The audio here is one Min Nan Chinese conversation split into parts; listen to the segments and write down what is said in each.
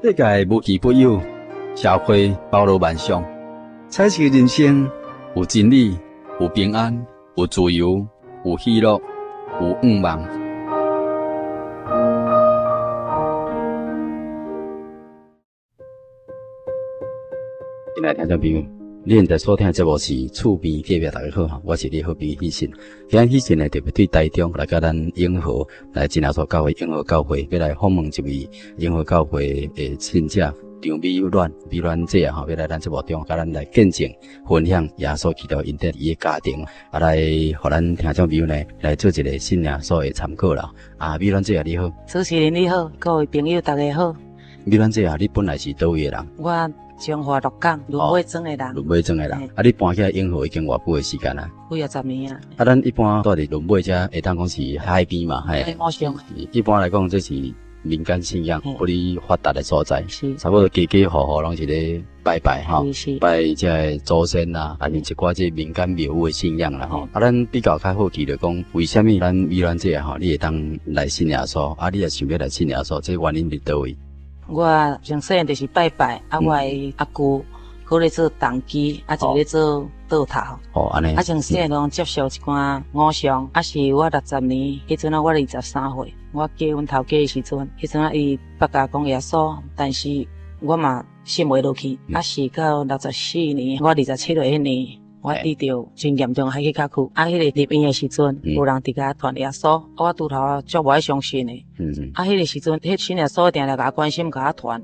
世界無奇不有，社會包羅萬象，彩色人生有真理，有平安，有自由，有喜樂，有願望。親愛聽眾朋友，你現在所聽的節目是厝邊隔壁，大家好哈，我是你好朋友喜信。今日喜信呢，特別對台中來佮咱永和來真耶穌教會永和教會，欲來訪問一位永和教會的信者張美鸞美鸞姐啊，欲來咱節目中，佮咱來見證分享耶穌基督恩典伊的家庭，啊來予咱聽眾朋友呢來做一個信耶穌的參考啦。啊，美鸞姐啊，你好。主持人你好，各位朋友大家好。美鸞姐啊，你本來是佗位的人？我彰化鹿港崙尾莊的人。崙尾莊的人，啊，你搬起來永和已經偌久的時間啊？幾仔十年啊。啊，咱一般住佇崙尾遮，會當講是海邊嘛，嘿。一般來講，這是民間信仰不哩發達的所在，差不多家家戶戶攏是咧拜拜吼，拜這个祖先啊，啊，是一寡這民間廟宇的信仰啦吼。啊，咱比較較好奇就講，為啥物咱美鸞姐吼，你會當來信耶穌？啊，你也想欲來信耶穌，這原因佇佗位？我從細漢就是拜拜，啊，我的阿舅閣咧做童乩，啊，一個咧做道頭。哦，按呢。啊，從細漢攏接受一寡偶像，啊，是我60年，彼陣啊，我23歲，我嫁阮頭家的時陣，彼陣啊，伊捌共我講耶穌，但是我嘛信袂落去。啊，是到64年，我27歲彼年。我得著真嚴重的肺氣咳，啊，彼个入院的時陣，有人佇共傳耶穌，我拄頭足無愛相信的。啊，彼个時陣，彼信耶穌定定共我關心，共我傳，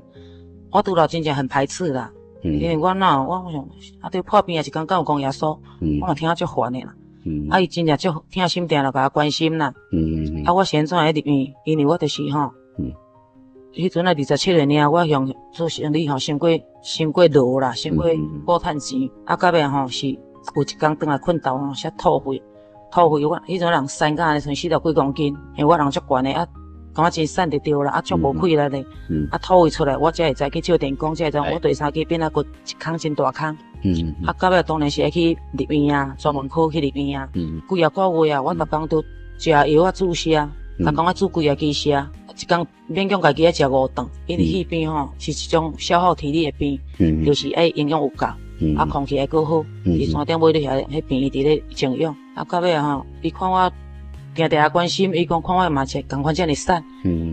我拄頭真正很排斥啦。因為我哪有，我想，啊，對破病的一工，敢有講耶穌？我嘛聽啊足煩的啦。啊，伊真正足疼心，定定共我關心啦。啊，我是按怎會入院？因為我就是吼。彼陣啊，27歲爾，我向做生理吼，傷過傷過勞啦，傷過顧趁錢，啊，到尾吼是有一工轉來睏頭吼，才吐血，吐血我彼陣人瘦甲按呢，賰四十幾公斤，因為我人足懸的啊，感覺真瘦就對啦，啊，足無氣力咧，啊，吐血出來，我才會知去照電光，才會知我第三支變啊骨一空真大空，啊，到尾當然是愛去入院啊，專門科去入院啊，幾仔個月啊，我逐工都食藥啊注射。逐工愛注幾仔支射，一工勉強家己愛食五頓，因為彼邊吼是一種消耗體力的病，就是愛營養有夠，啊空氣愛閣好。佇山頂尾咧遐，彼病院佇咧靜養。啊到尾吼，伊看我定定關心，伊講看我嘛是仝款遮爾瘦，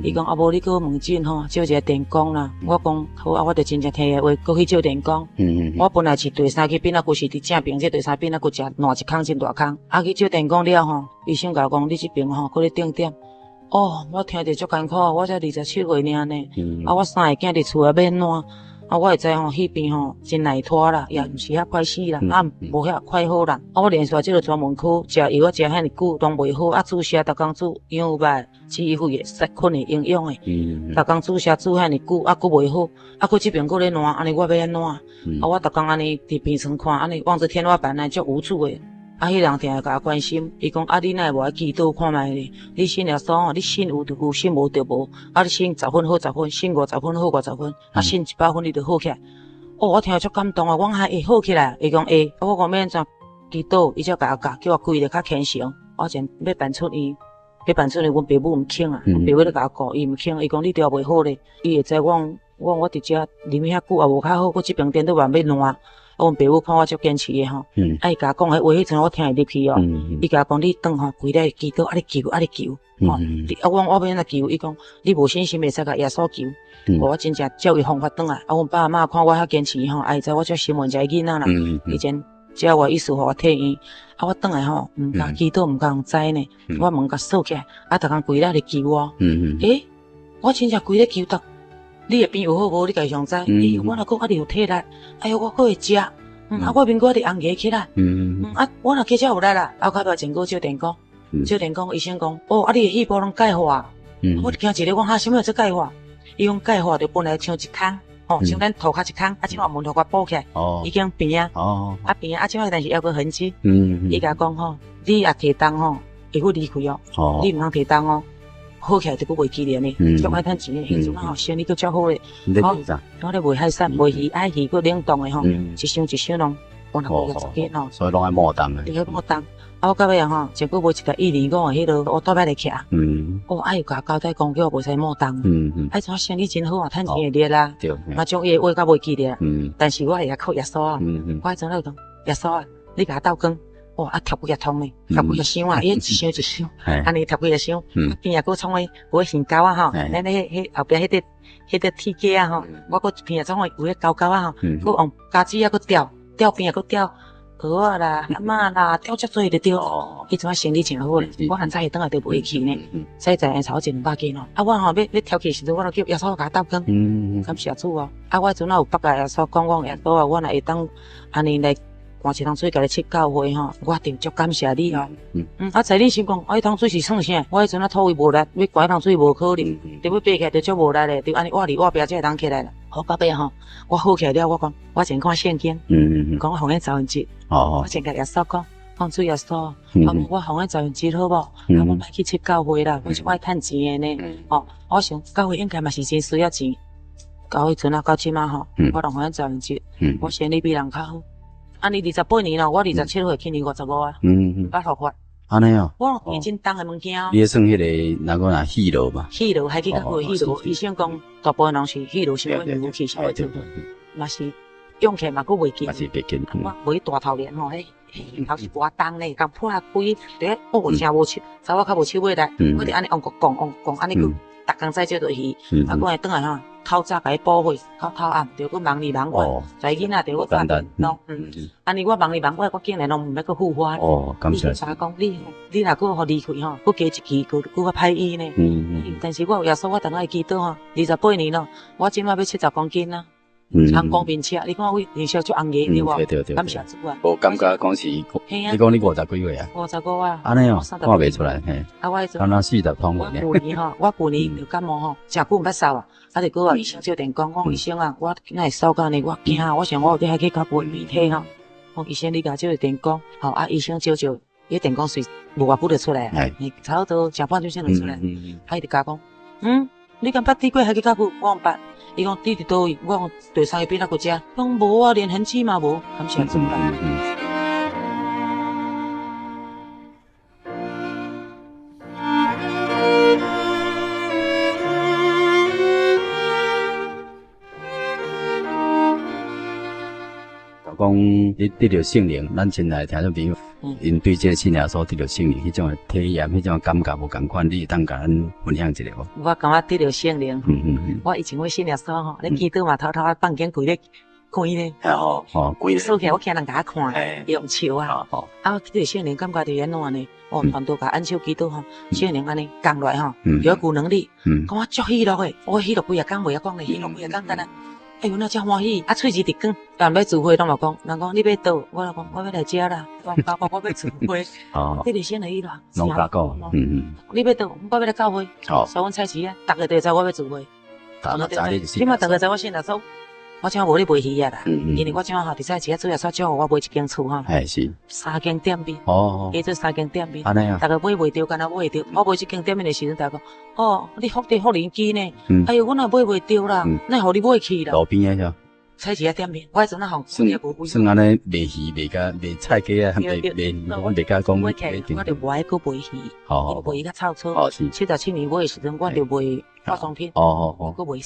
伊講啊無你去門診吼照一下電光啦。我講好啊，我就真正聽伊的話，閣去照電光。我本來是第三支變仔骨是佇正邊，這第三變仔骨食爛一空真大空。啊去照電光了吼，醫生共我講你這邊吼閣咧定點。哦，我聽著足艱苦，我才27歲爾呢。啊，我三個囝佇厝內欲按怎？啊，我會知吼，彼邊吼真難拖啦，也毋是遐快死啦，啊，無遐快好啦。啊，我連續這个專門科食藥啊，食遐爾久攏袂好，啊，注射逐工注營養物，治肺的殺菌的營養的，逐工注射注遐爾久，啊，閣袂好，啊，閣這邊閣咧爛，按呢我欲按怎？啊，我逐工按呢佇病床看，按呢望著天花板，按呢足無助的。啊，彼人定會共我關心，伊講啊，你哪會無愛祈禱看覓咧？你信耶穌吼，你信有就有，信無就無。啊，你信十分好十分，信50分好50分，啊，信100分你就好起來。哦，我聽著足感動啊！我講還會好起來？伊講會。我講欲按怎祈禱？伊才共我教，叫我跪咧較虔誠。我前欲辦出院，欲辦出院，阮爸母毋肯啊，阮爸母咧共我顧，伊毋肯。伊講你著袂好咧，伊會知我講，我講我佇遮入院遐久也無較好，閣這邊顛倒嘛欲爛。啊，阮爸母看我足堅持的吼，啊，伊共我講彼話彼陣，我聽會入去哦。伊共我講，你轉吼，跪咧祈禱，啊，你求，啊，你求，吼。啊，我講我欲按怎求？伊講你無信心袂使共耶穌求。我真正照伊方法轉來。啊，阮爸阿嬤看我遐堅持吼，啊，伊知我足心疼這个囡仔啦。以前只我意思予我退院，啊，我轉來吼，毋敢祈禱，毋敢知呢。我門共鎖起來，啊，逐工跪咧咧求我。欸，我真正跪咧求逐。你的病有好無？你家己上知。欸，我若閣猶有體力，哎喲，我閣會食。啊，我面閣猶紅額起來。啊，我若加遮有力啦。啊，較尾前閣照電光，照電光，醫生講，哦，啊，你的肺部攏鈣化。我就驚一个，講哈，啥物叫做鈣化？伊講鈣化就本來像一空，吼，像咱塗跤一空，啊，這馬門塗跤補起來，已經平啊。啊平啊，這馬但是猶閣痕跡。伊共我講吼，你若提重吼，會閣離開哦。你毋通提重哦。好起來就閣袂記得呢，足愛趁錢的，彼陣吼生意閣足好咧。我咧賣海產，賣魚，愛魚閣冷凍的吼，一箱一箱攏，我若幾十斤吼。所以攏愛莫重的。對，莫重。啊，我到尾啊吼，前久買一台125的彼落烏托邦來騎。哦，啊，伊共交代講叫我袂使冒重。啊，彼陣生理真好啊，趁錢會力啦。嘛將伊的話較袂記得。但是我會曉靠耶穌啊。我彼陣咧講耶穌啊，你共我鬥光。哇！啊，疊幾個桶呢，疊幾個箱啊，伊一箱一箱，按呢疊幾個箱，邊仔閣創个有个魚膠啊吼，咱彼彼後壁彼個鐵架啊吼，我閣邊仔創个有彼膠膠啊吼，閣用膠紙啊閣吊吊邊仔閣吊蚵仔啦、蛤蟆啦，吊遮濟就對。彼陣仔生理誠好咧，我現在轉來都袂去呢，所以在差不多一兩百斤咯。啊，我吼欲挑起的時陣，我就叫耶穌共我鬥光，感謝主哦。啊，我彼陣仔有捌共耶穌講，講耶穌啊，我若會當按呢來。換一桶水，共你拭教會吼，我一定足感謝你哦。嗯，啊，在恁想講，啊，彼桶水是算啥？我彼陣仔土位無力，欲灌彼桶水無可能，得欲爬起來就足無力咧，就按呢倚裡倚壁才會當起來啦。好到尾吼，我好起來了，我講，我先看聖經，講我予阮十分之一。我先共耶穌講，講主耶穌，啊，我予阮十分之一好無？啊，我莫去拭教會啦，我是愛趁錢的呢。哦，我想教會應該嘛是真需要錢。到彼陣啊，到這馬吼，我攏予阮十分之一，我生理比人較好。按呢28年咯，我27歲，今年55啊。捌復發。按呢哦。我已經重的物件。你咧算彼个，若講若疲勞嘛？疲勞，還去較過疲勞。醫生講，大部分人是疲勞，傷過牛氣，傷過濟，嘛是用起來嘛閣袂緊。嘛是袂緊。我無大頭臉吼，彼頭是偌重咧，共破開，佇咧哦，誠無手，查某較無手尾力，我就按呢往過摃往摃，按呢閣逐工早少就去，啊，閣會轉來吼。透早共伊補血，到透暗，著閣忙裡忙外，在囡仔著閣早攏，按呢我忙裡忙外，我竟然攏毋免閣復發。哦，感謝。醫生講你，你若閣予離開吼，閣加一期，閣閣較歹醫呢。但是我有耶穌，我逐仔會祈禱吼，28年咯，我這馬欲70公斤啊。通光面車，你看我臉色足紅額對無？對對對。感謝主啊！無感覺講是，你講你50幾歲啊？55啊。按呢哦，看袂出來嘿。啊，我彼陣。敢若四十通我舊年吼，我舊年著感冒吼，誠久毋捌嗽啊，啊，就閣予醫生照電講，講醫生啊，我哪會嗽到按呢？我驚，我想我有佇遐去較袂鼻體吼。講醫生，你共照個電講，吼啊，醫生照照，伊電講隨無偌久就出來啊，差不多誠半鐘先就出來。啊，伊就共講，嗯。你敢捌滴過海去較久？我講捌。伊講你佇佗位？我講佇三邊仔閣遮。講無啊，連痕跡嘛無，感謝主啦。講你得著聖靈，咱親愛的聽眾朋友，𪜶對這個信耶穌得著聖靈彼種的體驗，彼種的感覺無仝款，你會當共咱分享一下無？我感覺得著聖靈，我以前我信耶穌吼，咧祈禱嘛，偷偷放經櫃咧開咧，哦哦，開鎖起來，我驚人共我看，用笑啊。啊，得著聖靈感覺著按怎呢？哦，傳道共按手祈禱吼，聖靈按呢降落來吼，有有能力，講我足喜樂的，我喜樂規个工袂曉講咧，喜樂規个工，等下。哎呦，那遮歡喜！啊，喙舌直講，人欲聚會攏嘛講，人講你欲佗，我就講我欲來遮啦。我講我欲聚會，這個先來伊啦。攏敢講，你欲佗，我欲來教會。所以阮菜市啊，逐个都會知我欲聚會。這馬逐个知我信耶穌，我這馬無咧賣魚仔啦。因為我這馬吼佇菜市仔主要說照顧我買一間厝吼。三間店面。加做三間店面。逐个買袂著，敢若買會著。我買這間店面的時陣，逐个講。哦，你福地福林機呢？哎喲，阮也買袂著啦，哪會予你買去啦？路邊的菜市仔店面，我彼陣仔吼，算算按呢賣魚賣甲賣菜雞啊，賣賣魚，我袂敢講。買起來，我就無愛閣賣魚，賣魚較臭粗。77年買的時陣，我就賣化妝品。閣賣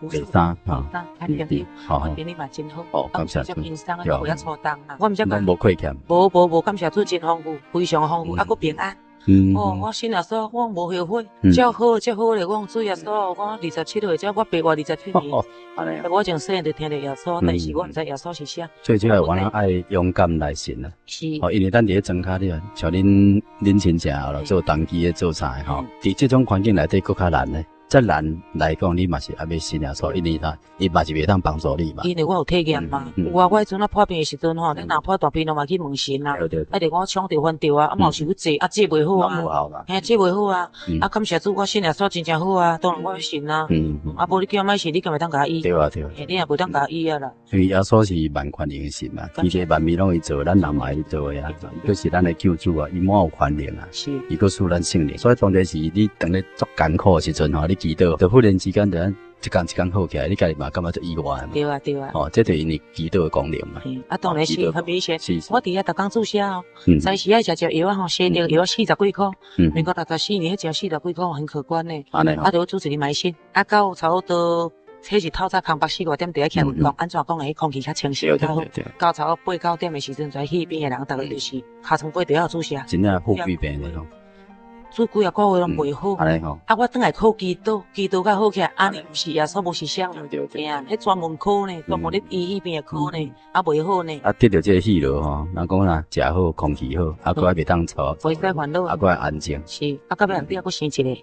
賣衫，衫，較便宜，我便宜嘛真好。哦，感謝主。較輕鬆，袂遐粗重啊。我毋才講。無虧欠。無無無，感謝主真豐富，非常豐富，啊閣平安。哦，我信耶穌，我無後悔，遮好遮好咧。我講主耶穌，我27歲，才我白活27年。我從細漢就聽著耶穌，但是我毋知耶穌是啥。最主要我愛勇敢來信啦。是。哦，因為咱佇咧莊跤裡，像恁恁親戚啦，做童乩的做啥的吼，佇這種環境內底閣較難咧。遮難來講，你嘛是猶欲信耶穌，因為他伊嘛是袂當幫助你嘛。因為我有體驗嘛，有啊，我彼陣仔破病的時陣吼，你若破大病攏嘛去問神啊，啊，就講創著翻著啊，啊嘛有想欲坐，啊坐袂好啊，嘿，坐袂好啊，啊感謝主，我信耶穌真正好啊，當然我欲信啊，啊無你叫我莫信，你敢會當共我醫？對啊對啊，你也袂當共我醫啊啦。因為耶穌是萬權能的神嘛，天地萬物攏伊造，咱人嘛伊造的啊，閣是咱的救主啊，伊滿有權能啊，伊閣賜咱聖靈，所以當陣時你當咧足艱苦的時陣吼，你祈禱，就忽然之間就一工一工好起來，你家己嘛感覺足意外嘛。對啊對啊。哦，這就是因為祈禱的功能嘛。啊，當然是很明顯。我佇遐逐工注射哦，早時愛食食藥啊吼，洗著藥四十幾箍，民國64年彼食四十幾箍很可觀呢。啊，就煮一個埋線，啊，到差不多，彼是透早空北四五點佇遐徛運動，按怎講會空氣較清新較好。到差不多八九點的時陣，在彼邊的人，逐个就是尻川尾就要注射。真正富貴病的吼。注幾仔個月攏袂好。啊，我轉來靠祈禱，祈禱較好起來，按呢毋是耶穌，無是啥。嘿啊，彼專門科呢，專門咧醫彼邊的科呢，啊袂好呢。啊，得著這个喜樂吼，人講啦，食好，空氣好，啊，閣還袂當吵，袂使煩惱，啊，閣還安靜。是，啊，到尾後壁閣生一个。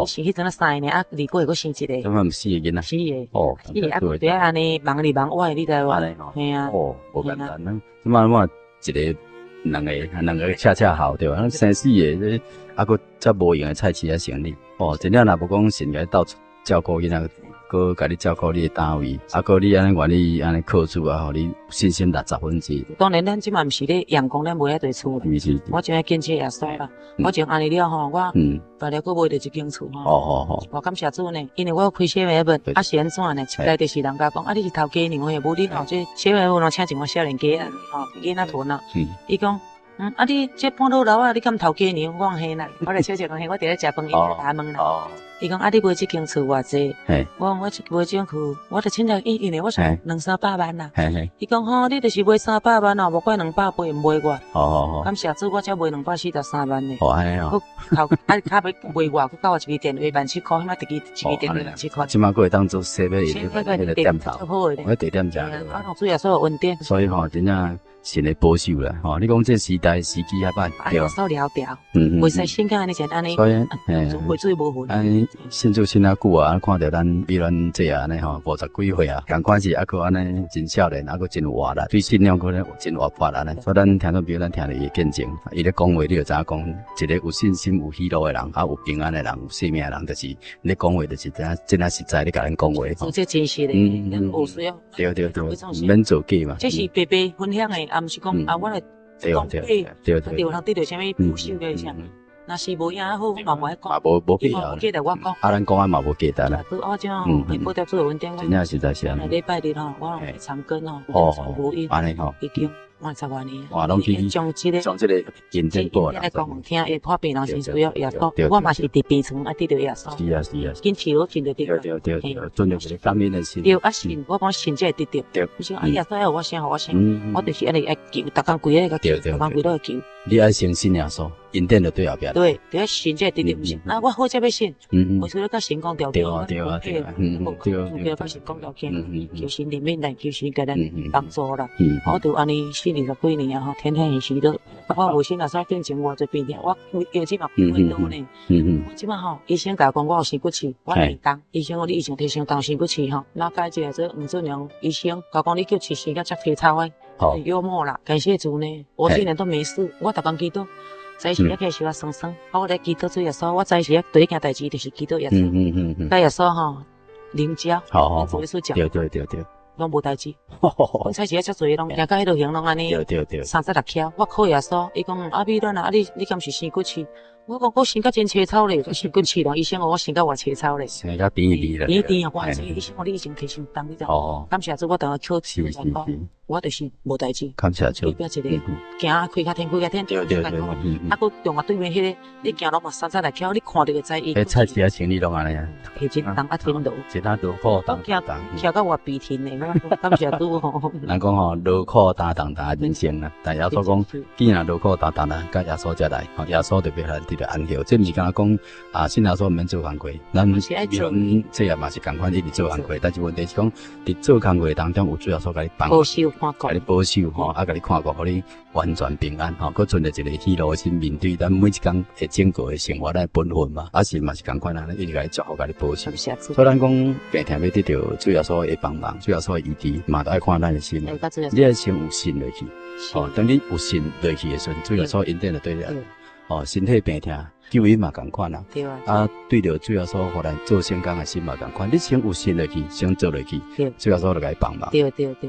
是彼陣仔三个爾，啊，二個月閣生一個。這擺四個囡仔。四個。哦。四個啊，對啊，按呢忙裡忙外，你知無？嘿啊。哦，無簡單啊！這擺我一個、兩個、兩個恰恰好對吧？生四個，這啊閣遮無閒的菜市仔生理。哦，真正若無講神共你鬥照顧囡仔，閣共你照顧你的單位，啊，閣你按呢願意按呢靠主啊，予你信心六十分之。當然，咱這擺毋是咧佯講，咱袂愛佇厝。我真愛感謝耶穌啦！我從按呢了吼，我大了閣賣著一間厝吼。我感謝主呢，因為我開小賣物，啊是按怎呢？一來就是人家講，啊你是頭家娘的，無你吼這小賣部攏請一寡少年家啊，吼囡仔團啊。伊講，啊你這半路老啊，你敢頭家娘？我講嘿啦，我來笑笑講嘿，我佇咧食飯，伊來敲門啦。伊講啊，你賣這間厝偌濟？我講我這賣這間厝，我就凊彩伊因為我是兩三百萬啦。伊講吼，你就是賣三百萬哦，無怪280毋賣我。感謝主，我才賣243萬呢。哦，按呢哦。頭啊，較欲賣我，閣交我一支電話17,000塊，彼擺一支一支電話17,000塊。這擺閣會當做洗買彼個店頭，我地點誠好。啊，主耶穌有恩典。所以吼，真正神的保守啦，吼！你講這時代時機較歹，對。耶穌了掉，袂使信甲按呢簡單呢。所以，嘿，水無痕。按呢信主信遮久啊，看著咱比咱這按呢吼，五十幾歲啊，仝款是猶閣按呢真少年，猶閣真有活力，對信仰閣咧真活潑按呢。所以咱聽眾朋友，咱聽著伊的見證，伊咧講話，你就知影講，一個有信心、有喜樂的人，啊有平安的人，有生命的人，就是咧講話，就是真真正實在咧共咱講話。做這真實的，咱無需要。對對對，毋免做假嘛。這是白白分享的，啊，毋是講啊，我來講假，啊，有人得著啥物保守的啥，若是無影好，我嘛無愛講。嘛無無必要。記得我講。啊，咱講啊嘛無價值啦。我這樣，報答主的恩典。真正實在是按呢。禮拜日吼，我長庚吼，福音，按呢吼，已經滿十外年。哇，攏去將這個將這個認真過來。講聽會破病人是需要耶穌，我嘛是佇病床啊得著耶穌。是啊是啊。堅持落真就對。對對對對，存著一個感恩的心。對啊信，我講信才會得著。對。毋是啊耶穌愛予我啥，予我啥，我就是按呢愛求，逐工規个共求，逐工規個求。你愛相信耶穌，恩典就對後壁。對，就愛信才會得著，毋是啊，我好才欲信，為啥咧共神講條件？對啊對啊對啊，對啊。對，共神講條件，求神憐憫咱，求神共咱幫助啦。我就按呢信二十幾年啊，吼，天天很喜樂。我無信耶穌變成偌濟病痛，我腰子嘛會倒呢。我這擺吼，醫生共我講我有生骨刺，我會重。醫生講你以前提傷重生骨刺吼，那改一個做黃俊良醫生，共我講你叫飼生甲遮體操的，幽默啦，感謝主呢，我竟然都沒事，我逐工祈禱，早時起來小可酸酸，我咧祈禱主耶穌，我早時第一件代誌就是祈禱耶穌，佮耶穌吼靈交，主耶穌講，對對對對。攏無代誌，阮菜市仔遮濟攏行到彼落行攏按呢，36巧。我靠耶穌，伊講阿美蘭啊，啊你你敢是生骨刺？我講我生甲真凄草咧，生骨刺咯。醫生講我生甲偌凄草咧，生甲甜甜啦，甜甜啊，我醫生講你以前提傷重，你知？感謝主，我當下靠主我就是無代誌。感謝主。隔壁一个行開較天，開較天，對對對，啊，閣中啊對面彼个，你行路嘛36巧，你看著就知伊。彼菜市仔生意攏按呢啊。提真重啊，真勞。真啊勞苦重重。徛到我鼻涕呢，感謝主吼。人講吼，勞苦擔重擔人生啊，但耶穌講，既然勞苦擔重啦，佮耶穌遮來，吼，耶穌就欲予咱得著安歇。這毋是干焦講啊，信耶穌毋免做工課，咱咱這也嘛是仝款一直做工課，但是問題是講，佇做工課當中有主耶穌共你幫。共你保守吼，啊，共你看顧，予你完全平安吼，閣存著一個喜樂的心面對咱每一工的整個的生活咱的本分嘛，啊是嘛是仝款啊，一直共你祝福，共你保守。所以咱講病痛欲得著主耶穌的幫忙，主耶穌的醫治嘛，都愛看咱的心。你愛先有信落去，吼，當你有信落去的時陣，主耶穌恩典就對你來。哦，身體病痛，救恩嘛仝款啊。啊，對著主耶穌予咱做聖工的心嘛仝款。你先有信落去，先做落去，主耶穌就共你幫忙。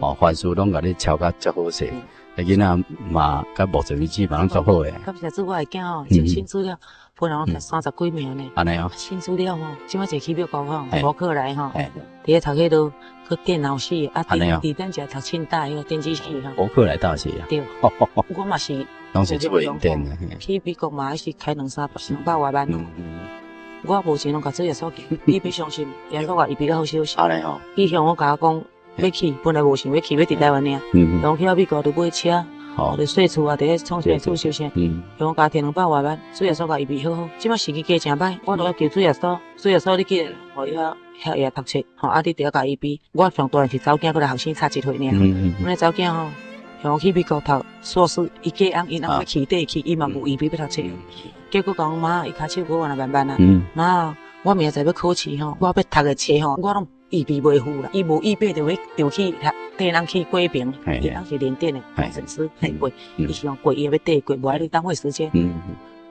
哦，凡事攏共你超甲足好勢。彼囡仔嘛，佮目前為止嘛攏足好的。感謝主，我的囝吼，真信主了。本來攏讀三十幾名呢。按呢哦。信主了吼，這擺一去美國吼，柏克萊吼，佇咧讀彼落去電腦系，啊，佇咱遮讀清大彼個電機系吼。柏克萊大學啊。對。我嘛是。攏是做電的。去美國嘛，是開兩三百兩百外萬。我無錢攏共主耶穌寄，你欲相信，耶穌話伊比較好消息。按呢吼。伊向我共我講欲去，本來無想欲去，欲佇台灣爾。當去到美國就買車。就稅厝啊，佇咧創啥厝收啥，向我共提兩百外萬，主耶穌共預備好好。這擺時機過誠歹，我都欲求主耶穌，主耶穌你既然予伊遐遐會讀冊，吼啊，你著愛共預備。我上大是查某囝閣來後生差一歲爾，阮的查某囝吼，向我去美國讀碩士，伊嫁翁𪜶翁欲去綴去，伊嘛無預備欲讀冊。結果講媽，伊跤手閣原來慢慢啊，媽，我明仔載欲考試吼，我欲讀的冊吼，我攏預備袂赴啦。伊無預備就欲就去讀，綴人去過平，伊當時聯電的工程師，過，伊是用過伊欲綴過，無愛你耽費時間。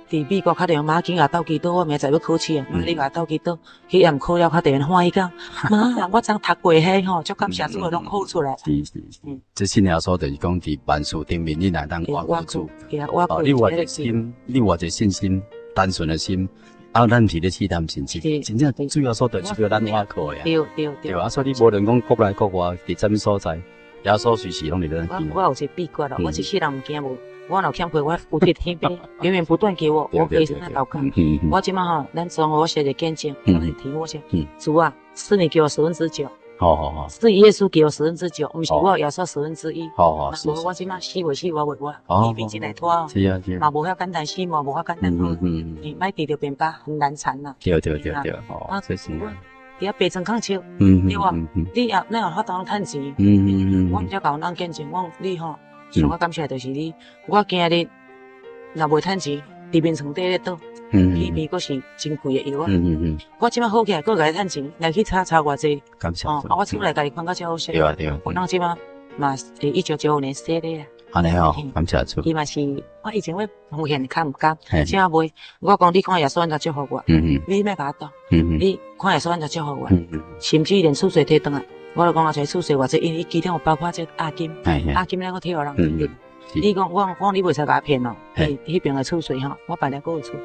佇美國敲電話，媽緊共鬥祈禱，我明仔載欲考試啊，媽你共鬥祈禱，彼暗考了敲電話歡喜講，媽，我昨讀過彼吼，足感謝主的攏考出來。是是是，這信耶穌就是講佇萬事頂面，你若當倚靠主，你有偌濟心，你有偌濟信心，單純的心，啊，咱毋是咧試探神，是真正主耶穌就是叫咱倚靠的。對對對。對啊，所以你無論講國內國外，佇啥物所在，耶穌隨時攏佇咱邊。我有一個秘訣啦，我一世人毋驚無。我若有欠虧，我有這天父源源不斷給我，我可以向他禱告。我這擺吼，咱總我寫一個見證，我提我說，主啊，是你給我9%，好好好，是耶穌給我9%，毋是我耶穌1/10。好好，無我這擺死袂死，我袂活，醫病真會拖，是啊是啊，嘛無遐簡單死，嘛無遐簡單。你莫得著病吧，很難纏呐。對對對對，哦，這是。佇遐白床空笑，對無？你也哪有法度趁錢？我毋才共人見證，我講你吼。上較感謝就是你，我今日若袂趁錢，佇眠床底咧倒，彼邊閣是真貴的藥啊。我這擺好起來，閣共伊趁錢來去查查偌濟。感謝。哦，啊，我厝內家己看較才好勢。對啊對啊。我當這擺嘛是1995年生的啊。按呢吼，感謝主。伊嘛是，我以前我奉獻較毋甘，這擺袂。我講你看耶穌按怎祝福我，你莫共我擋。你看耶穌按怎祝福我，甚至連厝稅提轉來。我就講啊，這厝稅偌濟，因為其中有包括這押金，押金咱閣退予人。你講我講你袂使共我騙哦，彼邊的厝稅吼，我辦了閣有厝。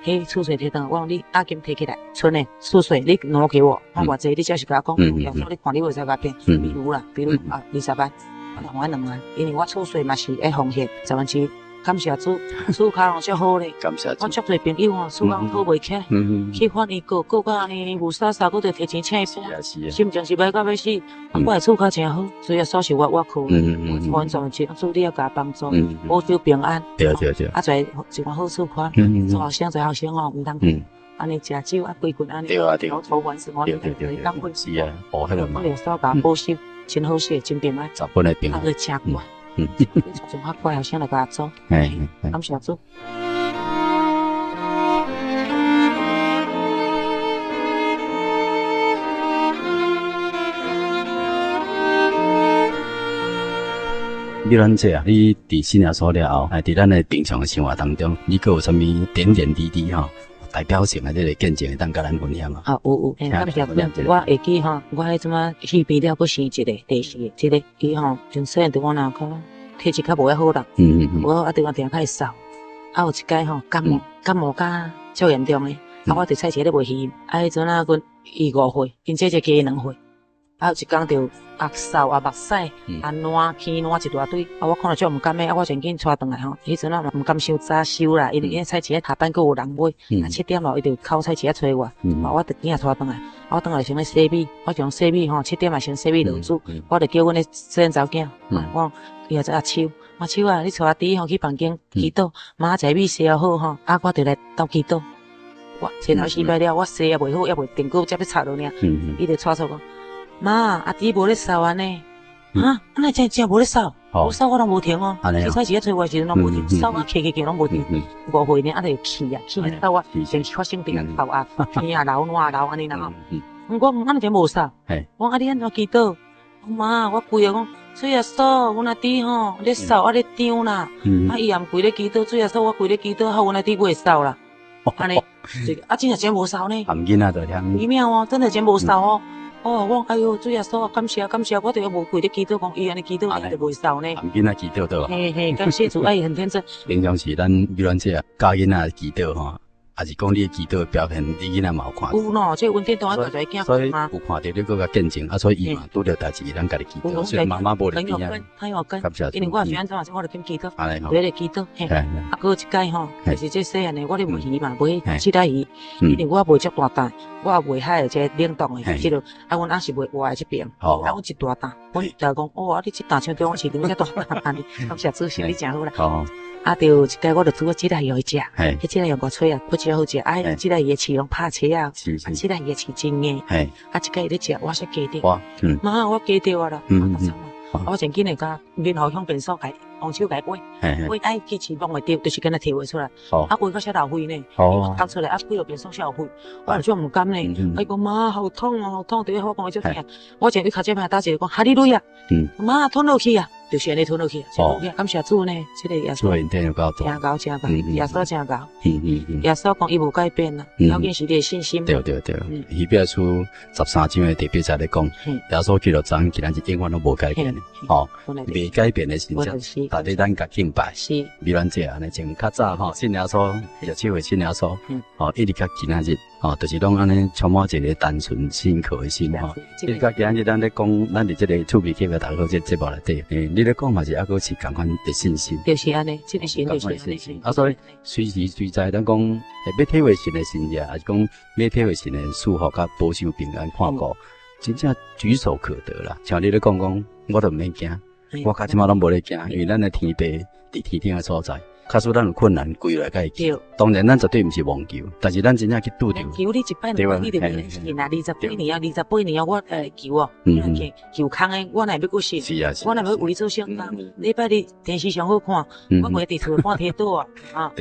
彼厝稅提轉來，我講你押金提起來，賰的厝稅你挪給我，我偌濟你才是共我講，耶穌你看你袂使共我騙。比如啦，比如啊，20萬，我還2萬，因為我厝稅嘛是愛奉獻1%。感謝主，厝跤攏足好咧。感謝主。我足濟朋友吼，厝攏討袂起來，去法院告告到按呢，霧煞煞，閣著提錢請伊搬。心情是歹到欲死。啊，我的厝跤誠好，所以所是我倚靠。我完全主你要共幫助，保守平安。對對對。啊，做一寡好厝看，做後生做後生吼，毋通按呢食酒啊，規群按呢。對啊對。老頭玩什麼？對對對。是啊，哦，彼個嘛。耶穌共保守，真好勢，真平安。十分的平安。啊，閣誠乖。你從較乖後生來共做，感謝主。美蘭姐啊，你佇信耶穌了後，佇咱的平常生活當中，你閣有啥物點點滴滴吼？代表性的這個見證會當佮咱分享嗎？啊，有有，感謝主。我會記吼，我彼陣仔戲病了，閣生一個第四個，這個伊吼從細漢對我若較體質較無遐好啦，無好啊，對我定較會瘦。啊，有一擺吼感冒，感冒甲足嚴重的，啊，我佇菜市咧賣魚，啊，彼陣仔阮伊5歲，𪜶姐姐加伊2歲。啊，有一工就啊嗽啊目屎啊爛鼻爛一大堆，啊我看著足毋甘的，啊我真緊帶轉來吼。彼陣啊嘛毋甘傷早收啦，因為伊菜市下班閣有人買，啊7點外伊就口菜市仔揣我，啊我就緊仔帶轉來，啊我轉來先咧洗米，我將洗米吼7點仔先洗米落煮，我就叫阮的細漢查某囝，我講伊也做阿秋，阿秋啊，你帶阿弟吼去房間祈禱，明仔載米洗好吼，啊我就來鬥祈禱。我洗頭洗擺了，我洗也袂好，猶未定過才欲插落爾，伊就帶出講。媽，阿弟無咧嗽按呢？哈，哪會真正無咧嗽？無嗽我攏無停哦。去菜市仔揣我時陣攏無停，嗽啊咳咳咳攏無停。5歲爾啊就氣啊，氣到我先發生病頭啊，鼻啊流，爛啊流按呢啦吼。我講按呢無嗽？我講啊你按怎祈禱？媽，我規个講，主耶穌，阮阿弟吼咧嗽啊咧張啦，啊伊也毋規咧祈禱，主耶穌我規咧祈禱，予阮阿弟袂嗽啦。按呢，啊真正真無嗽呢。含囡仔就聽。奇妙哦，真的真無嗽哦。哦，我講哎喲，主耶穌啊，感謝感謝，我著無規咧祈禱，講伊按呢祈禱，伊就袂嗽呢。含囡仔祈禱對吧？嘿嘿，感謝主，哎，很天真。平常時咱美蘭姐教囡仔祈禱吼，抑是講你祈禱的表現，你囡仔嘛有看。有喏，這恩典當然大濟囝所以有看著你閣共見證，啊，所以伊嘛拄著代誌，咱家己祈禱。所以媽媽無佇邊仔。他有跟，因為我是按怎，我就跟祈禱，對咧祈禱。嘿，啊，閣有一擺吼，就是這細漢的，我咧賣魚嘛，買七仔魚，因為我賣遮大擔，我也袂海的這冷凍的，這個啊，阮翁是賣活的這爿，啊，阮一大擔，阮就講，哦，啊，你這擔像中央市場遮大擔按呢，感謝主，生意誠好啦。啊，對，一擺我就煮個七仔魚予伊食，彼七仔魚偌脆啊，閣真好食。啊，七仔魚的刺攏拍切啊，啊，七仔魚的刺真硬。啊，一擺伊咧食，我煞加著。媽，我加著啊啦，啊，我真緊的共面予香便所共用手共挖，挖愛去刺摸袂著，就是敢若提袂出來。啊，挖到煞流血呢，吐出來啊，規落便所煞有血，我就足毋甘呢。伊講媽好痛哦，好痛！佇咧我講伊足疼。我前伊尻脊鵱打一個講哈利路亞，媽吞落去啊！就是按呢吞落去，感謝主呢，這個耶穌，誠𠢕誠𠢕，耶穌誠𠢕，耶穌講伊無改變啦，要緊是你的信心。對對對，希伯來書13章的第八節咧講，耶穌基督昨昏今仔日永遠攏無改變，吼，未改變的神跡，大家咱共敬拜。是，美蘭姐按呢從較早吼信耶穌，17歲信耶穌，吼一直到今仔日，吼就是攏按呢充滿一個單純信靠的心吼。一直到今仔日咱咧講，咱佇這個厝邊隔壁大家這節目內底，你咧講嘛是猶閣是仝款的信心。就是按呢，這個神就是按呢。啊，所以隨時隨在，咱講欲體會神的神跡，抑是講欲體會神的祝福佮保守平安看顧，真正舉手可得啦。像你咧講講，我都毋免驚，我到這馬攏無咧驚，因為咱的天父佇天頂的所在。假使咱有困難，跪落來共伊求。當然，咱絕對毋是妄求，但是咱真正去拄著。求你一擺兩擺，你就袂信啊！28年啊，28年啊，我來求哦，求求空的，我哪會欲閣信？我哪會欲為你做聖工？禮拜日電視上好看，我袂佇厝看天桌啊！啊，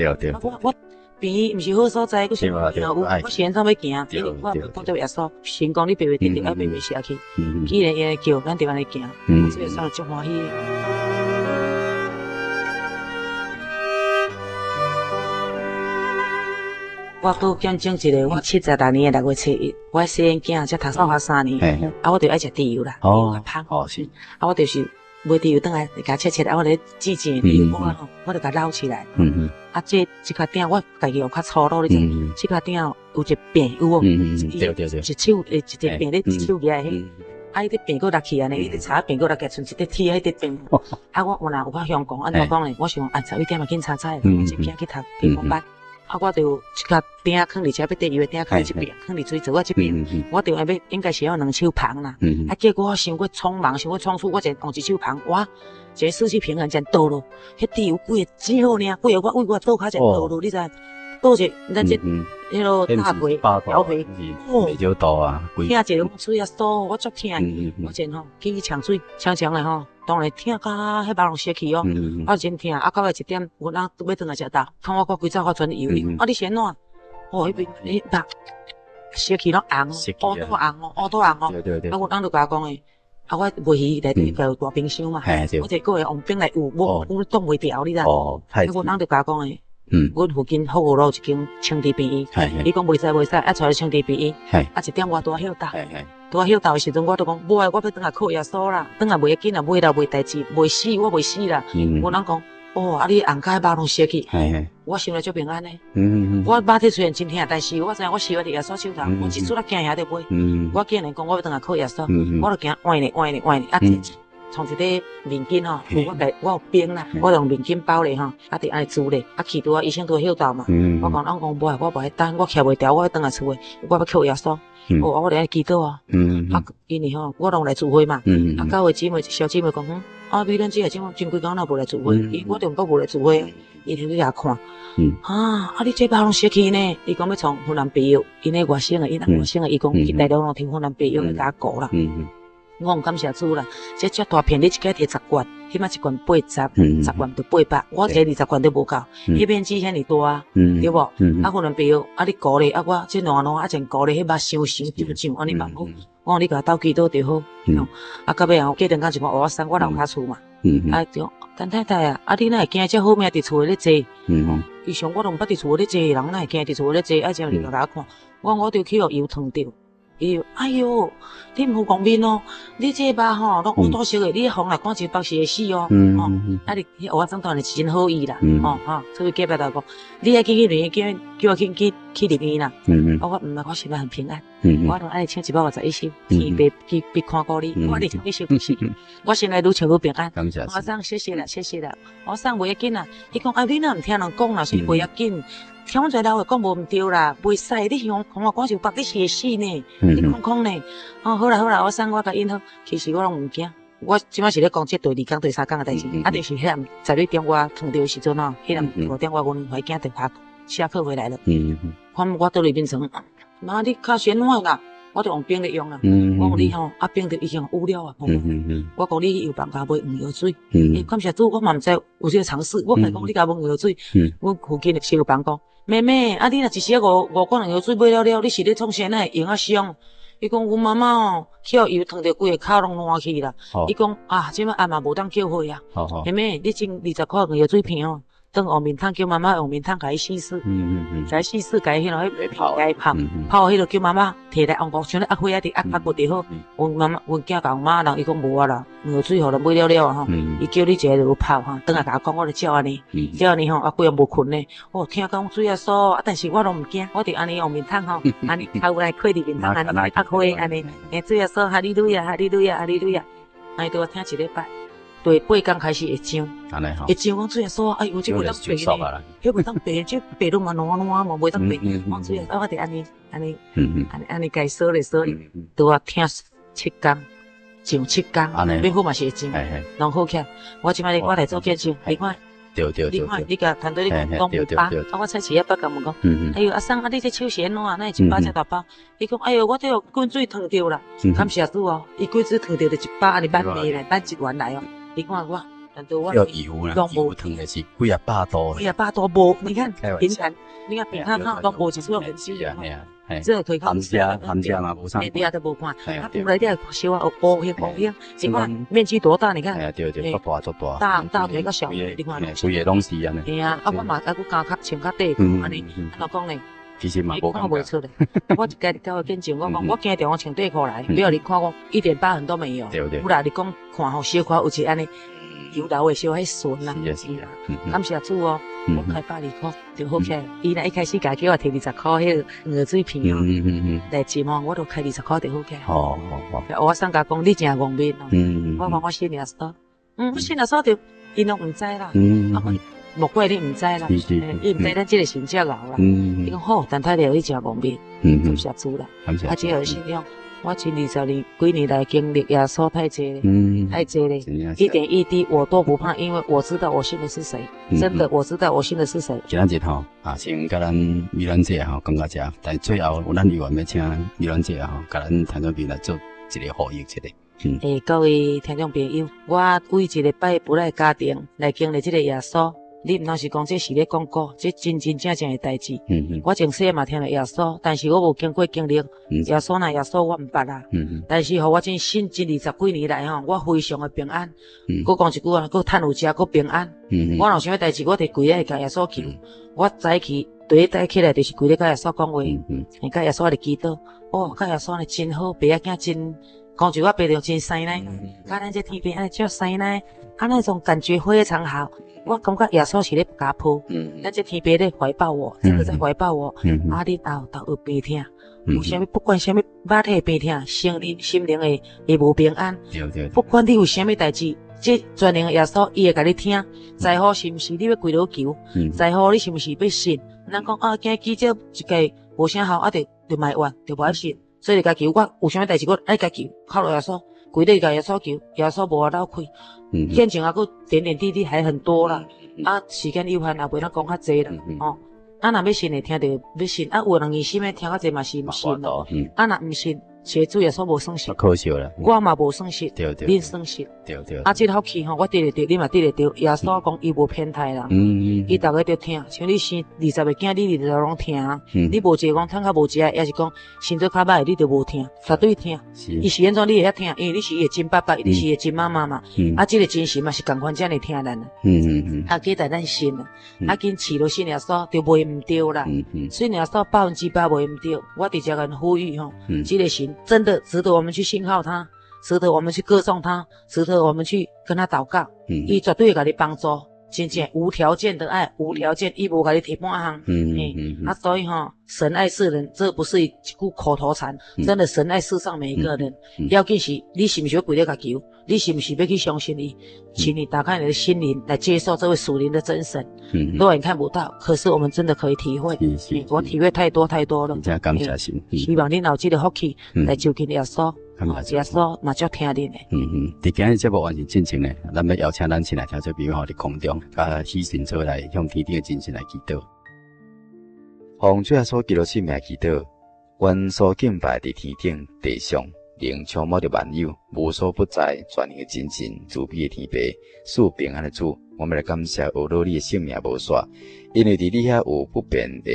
我我病院毋是好所在，閣是有，我是按怎欲行？因為我講著耶穌，神講你白白得著，愛白白捨去。既然伊會叫，咱就按呢行，所以說足歡喜。我閣見證一個，我76年的6月7日，我細漢囝才讀小學3年，啊，我就愛食豬油啦，較芳。啊，我就是買豬油轉來，共切切，啊，我咧煮煎豬油粿吼，我就共撈起來。啊，這這跤鼎我家己用較粗魯，你知？這跤鼎有一柄有無？一手一個柄咧，一手舉來彼。啊！伊咧變閣落去按呢，伊咧柴變閣落去，賰一塊鐵彼咧變。啊！我原來有較凶狂，按怎講咧？我想啊，11點嘛緊早早的，我這囝去讀天空班。啊！我就一跤鼎囥佇遮，欲滴油的鼎囥佇這爿，囥佇水槽仔這爿。我就按欲應該是要兩手捧啦。啊！結果我傷過匆忙，傷過倉促，我一用一手捧，哇！一個失去平衡，一倒落，彼豬油規个少爾，規个我為我倒跤一倒落，你知？倒一咱這彼落大腿、小腿，哦，袂少倒啊！疼一个喙仔酥，我足疼。我前吼去沖水，沖沖咧吼，當然疼甲彼肉攏熟去哦，啊真疼。啊到尾一點，阮翁欲轉來食晝，看我規走我全油伊講啊你是按怎？哦，彼邊彼肉熟去攏紅，烏肚紅哦，烏肚紅哦。啊，阮翁就共我講的，啊我賣魚內底有大冰箱嘛，我一個月用冰來捂，我我擋袂牢，你知？啊阮翁就共我講的。阮附近福和路一間清治病院，伊講袂使袂使，愛帶去清治病院。啊一點我拄仔歇晝，拄仔歇晝的時陣，我就講無愛，我欲轉來靠耶穌啦，轉來袂要緊啦，袂老袂代誌，袂死我袂死啦。阮翁講，哦，啊你紅甲彼肉攏熟去，我心內足平安的。我肉體雖然真疼，但是我知影我受佇耶穌手頭，我一出來驚遐就袂。我竟然講我欲轉來靠耶穌，我就驚換咧換咧換咧啊！創一塊面巾吼，我家我有冰啦，我用面巾包咧吼，啊，就按呢煮咧，啊去拄仔醫生拄仔歇晝嘛，我講翁講無愛，我無愛等，我徛袂牢，我欲轉來厝的，我欲靠耶穌，哦，我就按呢祈禱啊，啊，因為吼，我攏來聚會嘛，啊，教會姊妹小姊妹講，啊，美蘭姐這真幾工若無來聚會，伊我就閣無來聚會，伊就去遐看，啊，啊你這肉攏熟去呢？伊講欲創雲南白藥，𪜶的外省的，𪜶外省的，伊講去大陸攏聽雲南白藥來共我顧啦。我講感謝主啦，這遮大片你一擺提十罐，彼擺一罐80，10罐就800，我提20罐都無夠，彼面子遐爾大啊，對無？啊，雲南白藥，啊你糊咧，啊我這爛爛啊前糊咧，彼肉傷傷脹脹，按呢嘛好。我講你共我鬥祈禱就好。啊到尾啊，過兩工一看芋仔山，我樓跤厝嘛，啊就陳太太啊，啊你哪會驚這好命佇厝內咧坐？伊想我都毋捌佇厝內咧坐的人，哪會驚佇厝內咧坐？啊這樣就共我看，我講我著去予油燙著。伊哎喲，你毋好戇面哦，你這個肉吼攏烏土色的，你風來趕一北是會死哦。吼，啊你彼蚵仔總當然是真好意啦，吼吼，所以隔壁頭講，你愛緊去入院，叫叫我緊去去入院啦。我毋我心內很平安。我攏愛唱151首，天父必看顧你，我二十一首不是，我心內愈唱愈平安。感謝。我講謝謝啦，謝謝啦，我講袂要緊啦。伊講啊，你若毋聽人講啦，所以袂要緊。聽阮在老話講無毋對啦，袂使。你想看我講就白，你是會死呢？你看看呢？哦，好啦好啦，我送我共𪜶好。其實我攏毋驚，我這擺是咧講這第二工、第三工的代誌。啊，就是彼暗12點我燙著的時陣吼，彼暗5點我阮懷囝電話下課回來了。看我倒佇眠床，媽，你較先怎啦？我就用冰咧用啦。我講你吼，啊冰就已經捂了啊。我講你去藥房共買黃藥水。欸，感謝主，我嘛毋知有這個常識。我共伊講你共買黃藥水。阮附近的小藥房講，妹妹，啊你若一時五五罐黃藥水買了了，你是咧創啥？哪會用啊傷？伊講阮媽媽哦，去予油燙著規个跤攏爛去啦。伊講啊，這擺阿嘛無當叫火啊。妹妹，你種20箍黃藥水片哦。轉黃面桶叫媽媽用面桶共伊試試，共伊試試，共伊彼落彼共伊泡，泡彼落叫媽媽提來紅膏，像咧壓火仔佇壓壓無著好。阮媽媽，阮囝共媽人伊講無啊啦，黃藥水予人買了了啊吼，伊叫你一个就有泡吼，轉來共我講，我就照按呢，照按呢吼，啊幾暝無睏呢，哦聽講水啊酥，啊但是我攏毋驚，我就按呢用面桶吼，按呢頭來開佇面桶按呢壓火按呢，欸主耶穌哈利路亞哈利路亞哈利路亞，按呢拄仔聽一禮拜。第八工開始會脹，會脹講主耶穌，哎喲，這袂當白呢，彼袂當白，這白攏嘛爛爛嘛，袂當白。講主耶穌，我就按呢按呢按呢共伊說咧說咧，拄仔疼七工，脹七工，欲好嘛是會脹，攏好起來。我這擺我來做見證，你看。對對對，你看，你共團隊你講有疤，啊，我菜市仔捌共問講，哎喲，阿桑啊，你這手是按怎？哪會一疤遮大疤？伊講，哎喲，我這予滾水燙著啦。感謝主哦，伊滾水燙著就一疤，按呢挽下來，挽一圓來哦。你看我，難道我油啦，油燙的是幾啊百度，幾啊百度無？你看平常，你看平常攏無一處痕跡啊。這個可以看。含遮含遮嘛無啥。底下都無看，啊，出來了小可烏黑烏黑，你看面積多大？你看。對對，足大足大。大大腿佮小腿，你看。規个攏是按呢。嘿啊，啊我嘛啊閣加較穿較短褲按呢，按怎講呢？其實嘛無看袂出來。我一家己交個見證，我講我驚著我穿短褲來，不要你看我一點疤痕都沒有。對對。有啦，你講看吼，小可有一按呢。油流的小可順啦，是啊，感謝主哦，我開120箍就好起來。伊若一開始共叫我提20箍彼個黃藥水片哦，來浸哦，我都開20箍就好起來。好好好。我送共講你真戇面哦，我講我信耶穌，我信耶穌就𪜶攏毋知啦，啊，莫怪你毋知啦，伊毋知咱這個神遮𠢕啦。伊講好，陳太太你真戇面，感謝主啦，啊，這個信仰。我這20年幾年來經歷耶穌太濟了，太濟了，一點一滴我都不怕，因為我知道我信的是誰。真的，我知道我信的是誰。今仔日吼，啊，先共咱美蘭姐吼講到這，但最後咱猶原欲請美蘭姐吼，共咱聽眾朋友來做一個呼籲一下。欸，各位聽眾朋友，我為一個拜佛的家庭來經歷這個耶穌。你毋通是講這是咧講古，這真真正正的代誌。我從細嘛聽著耶穌，但是我無經過經歷。耶穌若耶穌，我毋捌啦。但是予我真信這20幾年來吼，我非常的平安。閣講一句啊，閣趁有食，閣平安。我若有啥物代誌，我就跪咧共耶穌求。我早起第一早起來就是跪咧共耶穌講話，共耶穌咧祈禱。哦，共耶穌呢真好，爸仔囝真。講句我爸就真師奶，佮咱這天父按呢足師奶，啊那種感覺非常好。我感覺耶穌是咧共抱，咱這天父咧懷抱我，真的在懷抱我。啊，你後頭有病痛，有啥物不管啥物肉體的病痛，心靈心靈的會無平安。不管你有啥物代誌，這全能的耶穌伊會共你聽。在乎是毋是你欲跪落求？在乎你是毋是欲信？咱講啊，今記者一屆無啥效，啊就就埋怨，就無愛信。所以共求，我有啥物代誌，我愛共求，靠著耶穌，跪咧共耶穌求，耶穌無法漏開。見證猶閣點點滴滴還很多啦，啊，時間有限，也袂當講較濟啦，吼。啊，若欲信會聽著欲信，啊，有人硬心的聽較濟嘛是毋信啦。啊，若毋信，是主耶穌無損失。可惜啦。我嘛無損失，恁損失。啊，這個福氣吼，我得會著，你嘛得會著。耶穌講伊無偏待人，伊逐个都疼。像你生20個囝，你20個攏疼。你無一個講趁較無食，抑是講身體較歹，你就無疼，絕對疼。伊是按怎你會遐疼？因為你是伊的真爸爸，你是伊的真媽媽嘛。啊，這個真神嘛是仝款遮爾疼咱啊。啊，期待咱信啊，啊，緊飼落信耶穌就袂毋著啦。信耶穌100%袂毋著。我佇遮共呼籲吼，這個神。神真的值得我們去信靠他，值得我們去歌頌他，值得我們去跟他禱告。伊絕對會共你幫助，真正無條件的愛，無條件，伊無共你提半項。啊，所以吼，神愛世人，這不是一句口頭禪，真的神愛世上每一個人。要緊是你是毋是欲跪咧共求，你是毋是欲去相信伊？請你打開你的心靈來接受這位屬靈的真神。肉眼看不到，可是我們真的可以體會。我體會太多太多了。真感謝神。希望恁有這個福氣來就近耶穌。耶穌嘛足疼恁的。佇今日節目完成進前呢，咱欲邀請咱親愛聽眾朋友吼，佇空中佮喜神做來向天頂的真神來祈禱。奉主耶穌基督聖名祈禱，阮所敬拜佇天頂地上，靈充滿著萬有，無所不在，全能的真神，慈悲的天父，賜平安的主，我們來感謝阿羅你的聖名無煞，因為佇你遐有不變的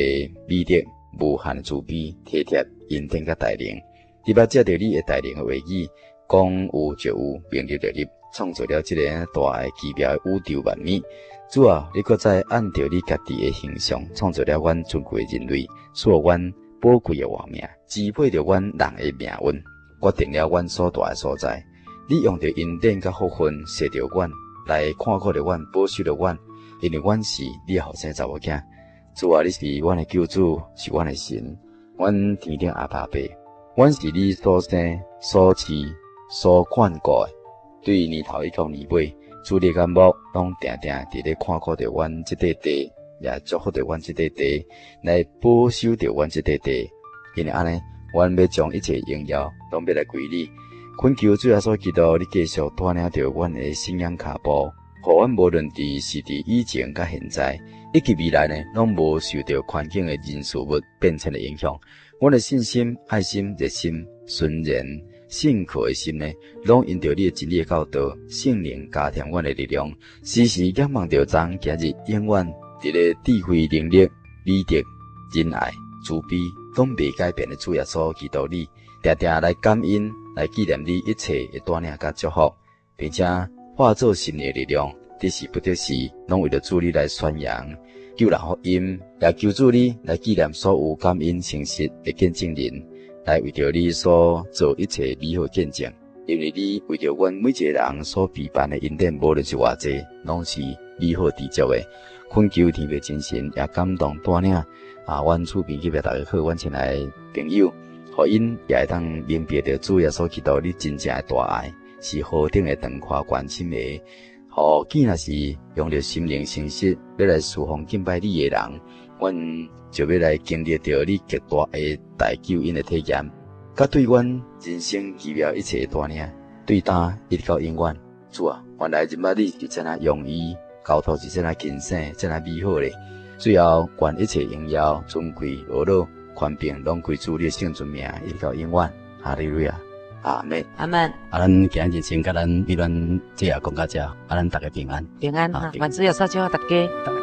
美德，無限的慈悲、體貼、恩典佮帶領。你捌藉著你的大能的話語，講有就有，命立就立，創造了這个大的奇妙的宇宙萬物。主啊，你閣再按著你家己的形象創造了阮尊貴的人類，賜予阮寶貴的活命，支配著阮人的命運，決定了阮所蹛的所在。你用著恩典佮福分，錫著阮，來看顧著阮，保守著阮，因為阮是你的後生查某囝。主啊，你是阮的救主，是阮的神，阮天頂阿爸父。阮是你所生、所飼、所看顧的，對年頭一到年尾，主你眼目攏定定佇咧看顧著阮這塊地，也祝福著阮這塊地，來保守著阮這塊地。因為按呢，阮欲將一切榮耀攏欲來歸你。懇求主耶穌基督，你繼續帶領著阮的信仰跤步，予阮無論佇是佇以前佮現在，以及未來呢，攏無受著環境的人事物變遷的影響。阮的信心、愛心、熱心、純然、信靠的心呢，攏因著你的真理的教導，聖靈加添阮的力量，時時仰望著昨今日永遠佇咧智慧、能力、美德、仁愛、慈悲，攏袂改變的主耶穌基督你，定定來感恩，來紀念你一切的帶領佮祝福，並且化做心靈的力量，得時不得時，攏為著主你來宣揚救人福音，也求主你來紀念所有感恩誠實的見證人，來為著你所做一切美好見證。因為你為著阮每一個人所備辦的恩典，無論是偌濟，攏是美好知足的。懇求天父真神也感動帶領啊，阮厝邊隔壁逐家好，阮親愛的朋友，予𪜶也會當明白著主耶穌基督你真正的大愛，是何等的長闊關心的。予見若是用著心靈誠實欲來事奉敬拜你的人，阮就欲來經歷著你極大的大救恩的體驗，佮對阮人生奇妙一切的帶領，對今一直到永遠。主啊，原來認捌你是這麼容易，交託是這麼輕省，這麼美好的。最後，願一切榮耀、尊貴、呵咾、權柄，攏歸主你的聖尊名，一直到永遠。哈利路亞。阿門，阿門。啊，咱今日先佮咱美鸞姐仔講到遮，啊，咱逐家平安，平安，願主耶穌祝福大家。